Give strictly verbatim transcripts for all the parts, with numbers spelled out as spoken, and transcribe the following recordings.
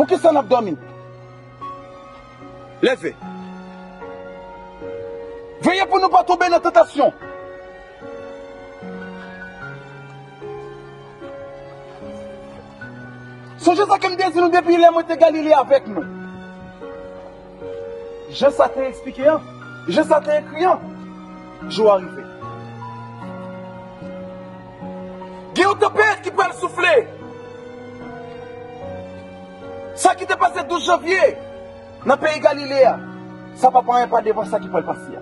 Poukisa n ap dòmi? Leve. Veye pou nou pa tonbe nan tantasyon. Sonje sa ke m te di nou depi lè mwen te Galile avèk nou. Jan sa te eksplike an, jan sa te ekri an, jou a rive. Gen yon tanpèt ki pral soufle. Sa ki te pase douz janvye nan peyi Galile a, sa p ap anyen pa devan sa ki pral pase a.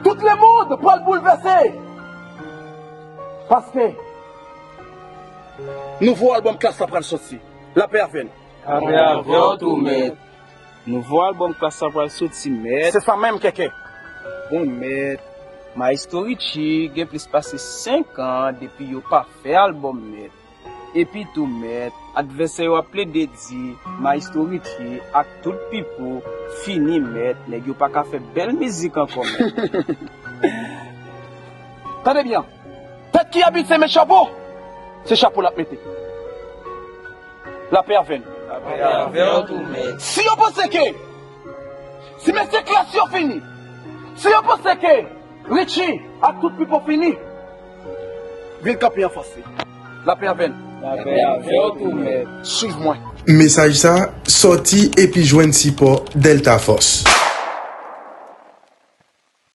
Tout lemonn pral boulvèse. Paske nouvo albòm Klass la pral soti. Lapè avè n. Lapè avè w tou, mèt. Nouvo albòm Klass la pral soti, mèt. Se sa menm, Kèkè. Bon, mèt, Maestro Richie gen plis pase senk an depi yo pa fè albòm, mèt. Epi tou, mèt, advèsè yo ap plede di Maestro Richie ak tout Pipo fini, mèt. Nèg yo pa ka fè bèl mizik ankò, mèt. Tande byen. Tèt ki abitye met chapo, se chapo l ap mete. Lapè avè n. Lapè avè w tou, mèt. Si yo panse ke, si mesye Klass yo fini, si yo panse ke Richie ak tout Pipo fini, vin kanpe anfas li. Lapè avè n. Lapè avè w tou, mèt. Swiv mwen. Mesaj sa sòti epi jwenn sipò Delta Force.